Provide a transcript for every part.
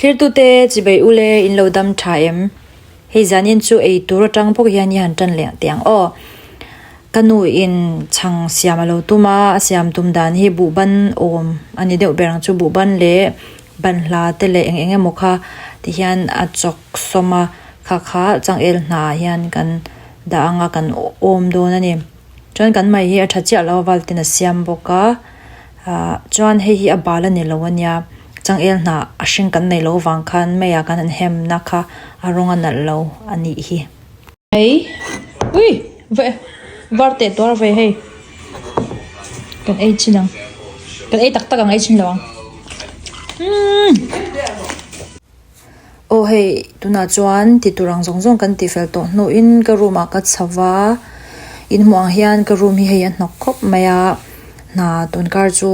Thlirtute chibei ule in lo dam tha em? Hei zanin chu ei tur atang bawk hian i han tan leh teh ang aw. Ka nu in chhang siam a lo tum a, a siam tum dan hi buhban awm a ni deuh ber ang chu buhban leh banhla te leh eng eng emaw kha ti hian a chawk sawm a, kha kha changel hna ah hian kan dah ang a kan awm dawn a ni. Chuan kan mai hi a tha chiah lo a val ten a siam bawk a. Ahh chuan hei hi a bal a ni lo a nia changel hnah a hring kan nei lo vang khan meiah kan han hem na kha a rawng a nalh lo a nih hi. Hei ui ve var teh tuar ve hei kan ei chin ang kan ei tak tak ang ei chin lo ang umm. Aw hei tunah chuan ti tur ang zawng zawng kan tih fel tawh hnuin ka room ah ka chho va inhmuh ang hian ka room hi hei a hnawk khawp mai a hna tun kar chu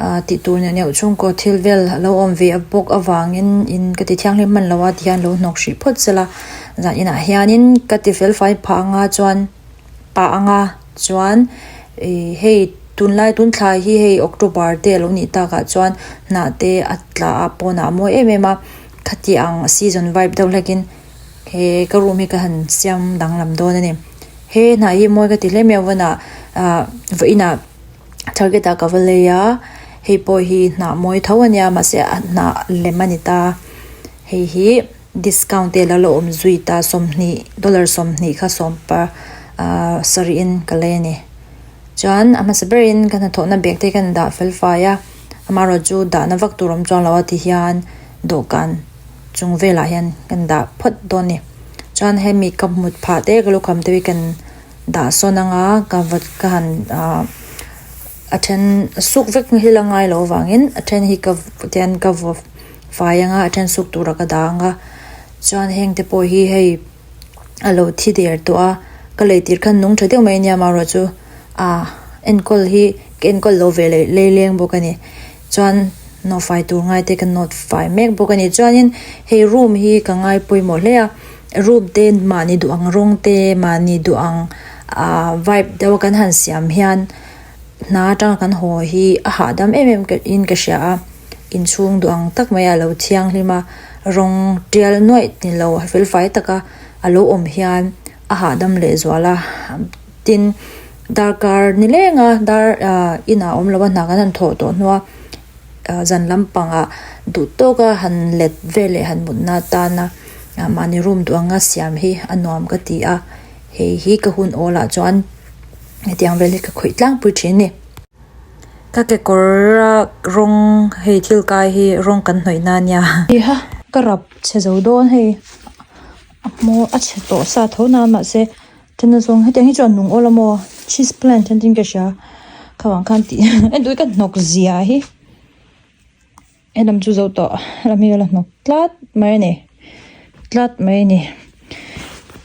ah tih tur neuh neuh chhungkaw thil vel a lo awm ve bawk avangin in ka ti thianghlim hman lo a tihian lo hnawk hrih phawt sela zan inah hianin ka ti fel fai phah anga chuan. pah anga chuan ih hei tunlai tun thla hi hei October te alo nih takah chuan hnah te a tla a pawnah a mawi em em a khati ang season vibe deuh hlekin he ka room hi ka han siam danglam dawn a ni he hnah hi mawi ka ti hle mai a vawnah ah vawiinah target ah ka va lei a hei pawh hi hnah mawi tho a nia mahse a hnah lem a ni ta hei hi. Discount te lo la awm zui ta 20 dollar 20 kha sawm pa ah sarih in ka lei a ni. Chuan a hmasa berin ka hnathawhna bag te kan dah fel fai a amaherawh chu dahna vak tur awm chuang lo a ti hian dawhkan chung velah hian kan dah phawt dawn a ni. Chuan hemi ka mut phah te ka lukham te hi kan dah sawn ang a ka va ka han ah a then suk vek hi la ngai loh avangin a then hi ka tihian ka vaw. Fai anga a then suk tura ka dah ang a chuan heng te pawh hi hei a lo thi der tawh a ka lei tir khan nung tha deuh mai ania amaherawh chu ah enkawl hi ka enkawl lo ve leh lei leng bawk a ni chuan nawh fai tur ngai te ka nawt fai mek bawk a ni chuanin hei room hi ka ngai pawimawh hle a room te mahni duh ang rawng te mahni duh ang ah vibe deuh a kan han siam hian hna atanga kan haw hi a hahdam em em in ka hria a. Inchhung duh ang tak mai a lo thianghlim a, rawng tial nuaih ni lo fel fai taka a lo awm hian a hahdam leh zual a, tin darkar ni leng a dar ah inah awm lo a hna kan han thawh tawh hnua ah zan lampangah duh tawka han let vel leh han mutna atana mahni room duh anga siam hi a nuam ka ti a, hei hi ka hun awl ah chuan hetiang vel hi ka khawih tlangpui thin a ni. Ka kekawr a rawng hei thil kai hi rawng kan hnawih na ania. Heiha ka rap chhe zo dawn hei a hmawr a chhe tawh sa tho na mahse then a zawng hetiang hi chu a nung awl a maw cheese plant an tiin ka hria kha vang khan tih en duh hi ka hnawk zia hi helam chu zo tawh helam hi a la hnawk tlat mai a ni tlat mai a ni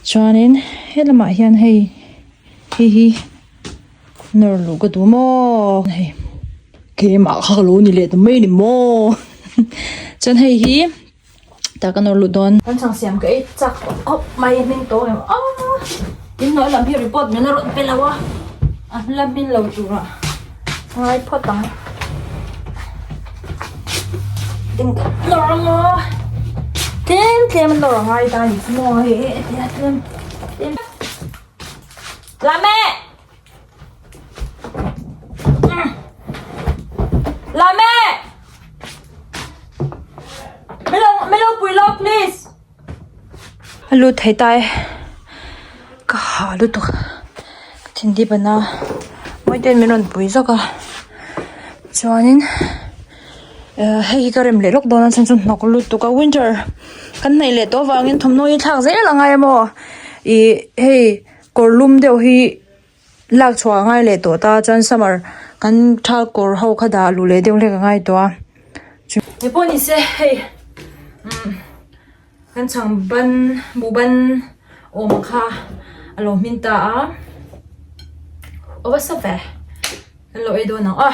chuanin helamah hian hei hei hi. Nawr luh ka duh maw hei keimah kha ka lo ni leh ta mai ni maw chuan hei hi tah ka nawr luh dawn. Kan chhang siam ka ei chak tawh khawp mai a hming tawng em aw in hnuai lam hi report min la rawn pe lo a a la hmin lo turah ngai phawt ang ding ka nawr ang aw tlem tlem a nawr a ngai ta a ni chu maw hei tlem tlem. Là mẹ Là mẹ Melo Melo pui lo please A lut thei ta e ka ha lutuk ka thin dip ana mawi ten min rawn pui zawk a chuanin eh hei hi ka rem leh lawk dawn a chhan chu hnawk lutuk a winter kan hnaih leh tawh avangin thawmhnaw hi thlak zel a ngai a maw ih hei kawr lum deuh hi lak chhuah a ngai leh tawh ta chuan summer kan thal kawr ho kha dah luh leh deuh hlek a ngai tawh a ni pawh ni se hei umm kan chhang ban buh ban awm kha a lo hmin ta a a va sa ve kan lo ei dawn ang a.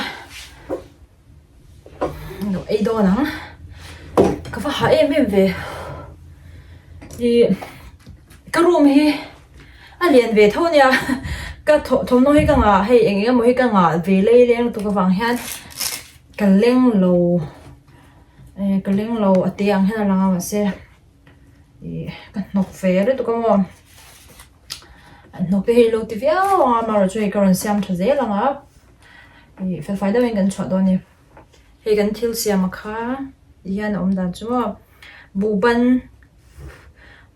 Lo ei dawn ang ka va ha em em ve ih ka room hi a lian ve tho ania ka thawmhnaw hi ka ngah hei eng eng emaw hi ka ngah ve lei leng lutuk avang hian ka leng lo. Eh ka leng lo a te ang hian a lang a mahse ih ka hnawk ve lutuk a maw an hnawk te hi ilo ti viau ang a amaherawhchu hei ka rawn siam tha zel ang a ih fel fai deuhin kan chhuah dawn a ni hei kan thil siam a kha ti hian a awm dan chu maw buhban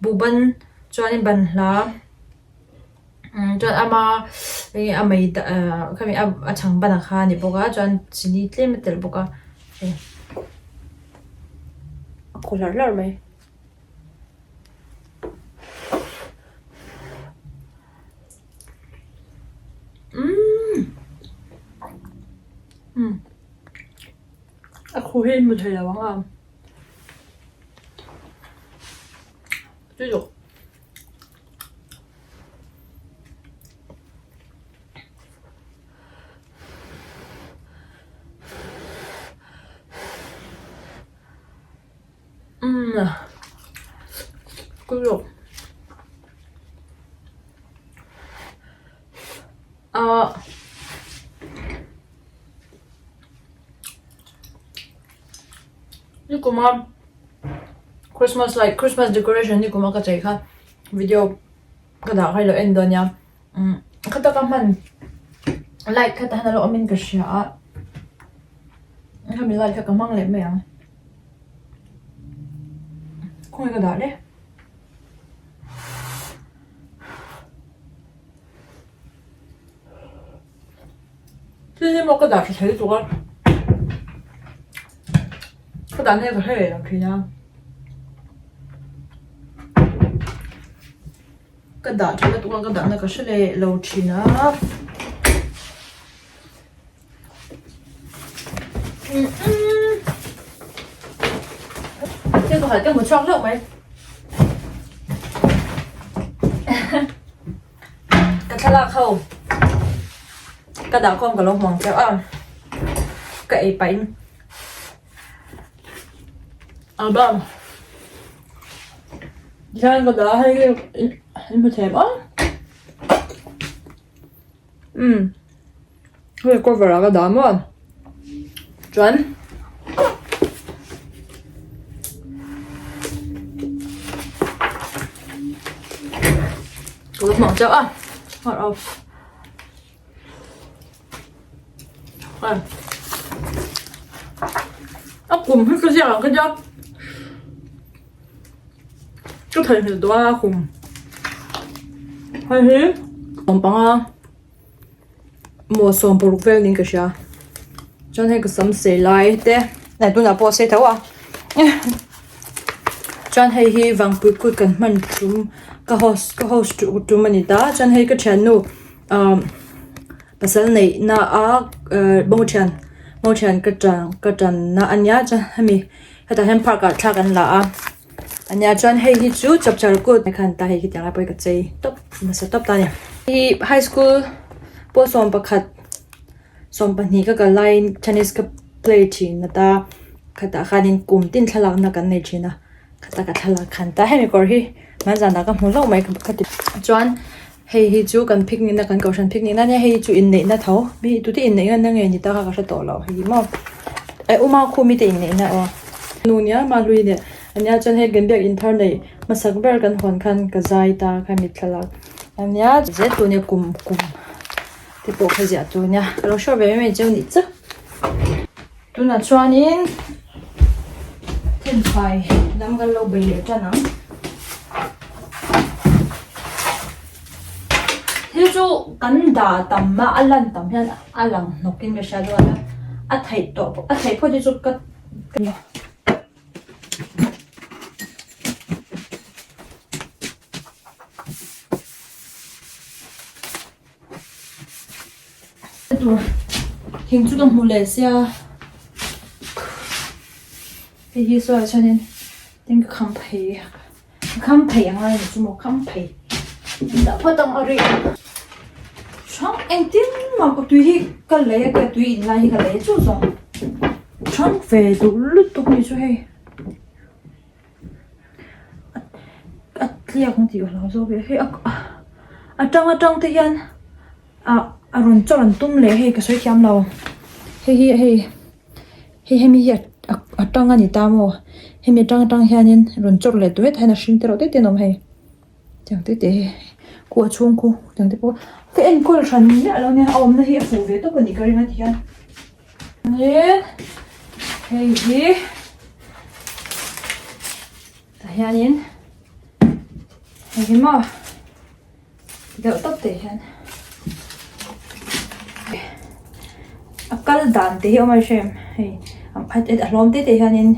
buhban chuanin banhla. Umm chuan ama enge a mai ahh khami a chhang ban ah kha a ni bawk a chuan chini tlem a telh bawk a hei a khaw hlarh hlarh mai. Umm umm a khu hi a hmu thei lo ang a tui lutuk. Umm kuluk ah nikuma Christmas light Christmas decoration nikuma ka chei kha. Video ka dah kha ilo en dawn nia umm kha taka hman light kha tah hian alo awm in ka hria a khami light kha ka hmang leh mai ang khawnge ka dah le. Thil hi maw ka dah tha thei lutuk a ka dah nge ka hre reng thin a ka dah tha lutuk a ka dah na ka hre leh lo thin a thil pakhat ka hmu chhuak hlauh mai. Ka thlalak ho ka dah khawm ka lo hmuang teuh a ka ei pah in album tihian ka dah a hei hi in hmu thei em aw umm hei cover ah ka dah maw chuan. Ka lo hmang chauh a hot off a kum hi ka ziak ang ka tia ka theihnghilh tawh a a kum hei hi lampanga. Maw 60 vel niin ka hria chuan hei ka sam sei lai te eh tunah pawh a sei tho a chuan hei hi vangpui kut kan hman tum ka host ka host tum a ni ta chuan hei ka thiannu ah pasal neih na a eh mo thian mo thian ka tan ka tanna a nia chuan hemi hetah hian park ah thla kan la a. Ania chuan hei hi chu chapchar kut khan ta hei khitiang lai pawh hi ka chei tawp nasa tawp ta a ni. Hei high school pawh 11 12 ka kal laiin tennis ka play thin a ta khatah khanin kum tin thlalakna kan nei thin a khata ka thlalak khan ta hemi kawr hi hmanzanah ka hmu hlauh mai ka ti chuan hei hi chu kan picnic na kan kohhran picnic na ania hei hi chu inneihna tho mi tute inneihna na nge ni ta kha ka hre tawh lo hei maw eh u Makhumi te inneihna aw nu nia Mahlui leh ania chuan hei kan biak inthar neih hmasak ber kan hawn khan ka zai ta kha mitthlalak ania zel tur nia kum kum te pawh kha ziah tur nia ka lo hriat ve mai mai cheu nih chu. Tunah chuanin thenfai lam kan lo bei leh tan ang. Thil chu kan dah tam a, a lan tam hian a lang hnawkin ka hria dawn a, a theih tawh a theih phawt hi chu ka. Tur thing chu ka hmu leh sia hei hi sawi ah chuanin tin ka kham phei ka kham phei ang lai ni chu maw kham phei dah phawt ang a rih hrang engtin mah ka tui hi ka lei a ka tui in lai hi ka lei chu zawng hrang ve duh lutuk ni chu hei. A tliak ang tih ka hlau zawk e hei a tang atang te hian ah a rawn chawr an tum leh hei ka sawi thiam lo hei hi hei hei hemi hi a. tang a ni ta maw hemi atang atang hianin rawn chawr leh tur hetah hian a hring te reuh te te an awm hei tiang te te hi khu a chhung khu tiang te pawh ka enkawl hran miah lo nia a awmna hi a fuh ve tawp a nih ka ring a ti hian chuanin hei hi tah hianin hei hi maw. Deuh tawp teh hian a kal dan te hi a awm a hrem hei a hlawm te te hianin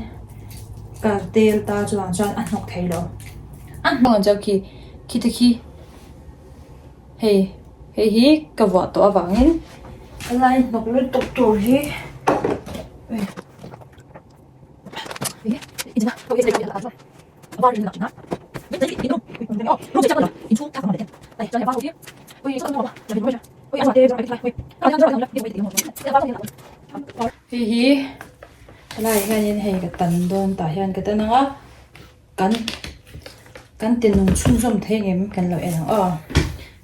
ka tel ta chuvang chuan a hnawk thei lo a hnawk ang chiah khi khi te khi hei hei hi ka vuah tawh avangin a lai hnawk lutuk tur hi. Hei hi helaiah hianin hei ka tan dawn tah hian ka tan ang a kan kan ti nung chhunzawm thei ang em kan lo en ang aw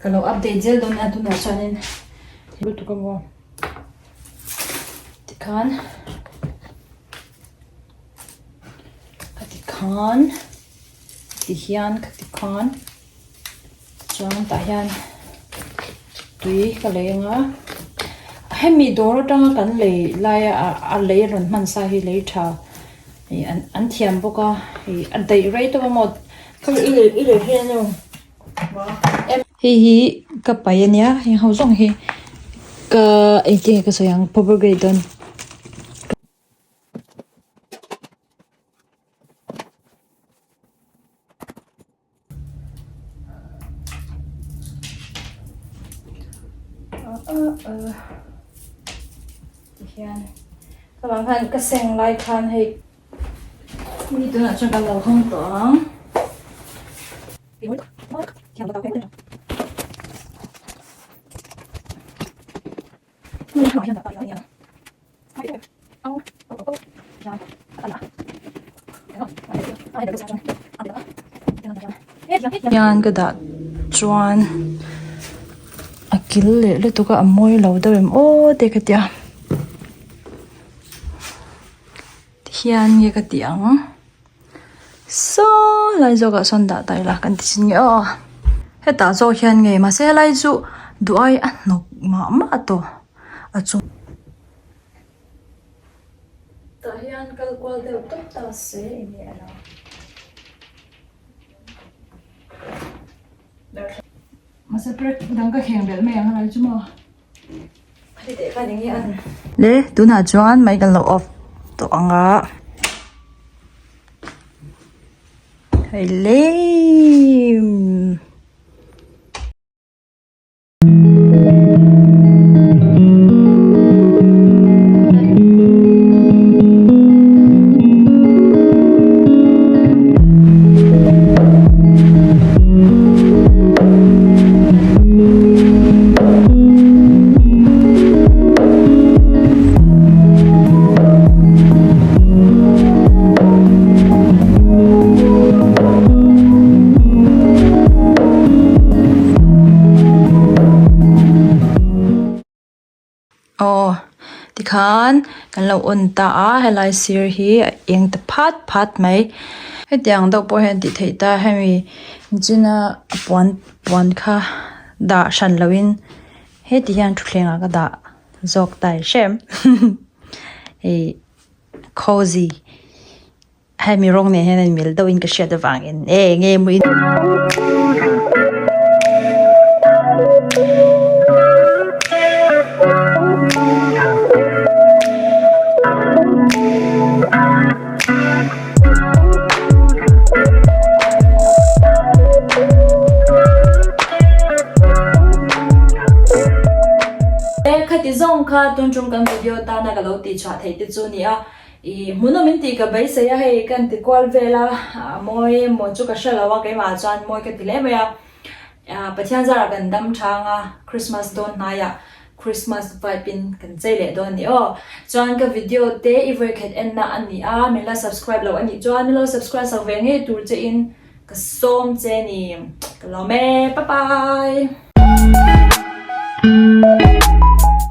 ka lo update zel dawn a tunah chuanin lutuk a maw tikhan. Khati khan ti hian khati khan chuan tah hian tui ka lei ang a hemi dawr atanga kan lei laia a lei rawn hman sa hi lei tha ih an an thiam bawk a ih a daih rei tawp a maw i lei phei ania hei hi ka pai ania heng ho zawng hi ka engtin nge ka sawi ang propagate dawn. Tihian chuvang khan ka seng lai khan hei mi tunah chuan kan lo hawng tawh ang. Hian ka dah chuan a kil leh lutuk a a mawi lo deuh em aw te ka ti a tihian nge ka tih ang saw lai zawk ah sawn dah ta ila kan ti chin nge aw hetah zawk hian nge mahse helai chu duh ai a hnawk mah mah tawh a chung. Tah hian kal kual deuh tawp ta se enge a lo. Mahse prek dang ka kheng belh mai ang a lai chu maw. Heti teh khan enge an. Le tunah chuan mai kan lo off tawh ang a. Hei le. Aw tikhan kan lo on ta a helai sir hi a eng ta phat phat mai hetiang deuh pawh hian tih theih ta hemi nichina a puan puan kha dah hran loin heti hian thutthleng ah ka dah zawk ta i hrem hei cozy. Hemi rawng nen hian a inmil deuhin ka hriat avangin e nge maw in E khati zawng kha tun tum kan video tana ka lo tih chhuah theih te chu nia. Ih hmuhnawm in tih ka beisei a hei kan ti kual vel a a mawi emaw chu ka hre lo a keimah chuan mawi ka ti hle mai a ah Pathian zarah kan dam thang a Christmas dawn hnaiah Christmas vibe in kan chei leh dawn a ni aw chuan ka video te i vawikhat en na a ni a min la subscribe loh a nih chuan min lo subscribe sak ve ngei tur che in ka sawm che a ni ka lawm e bye bye.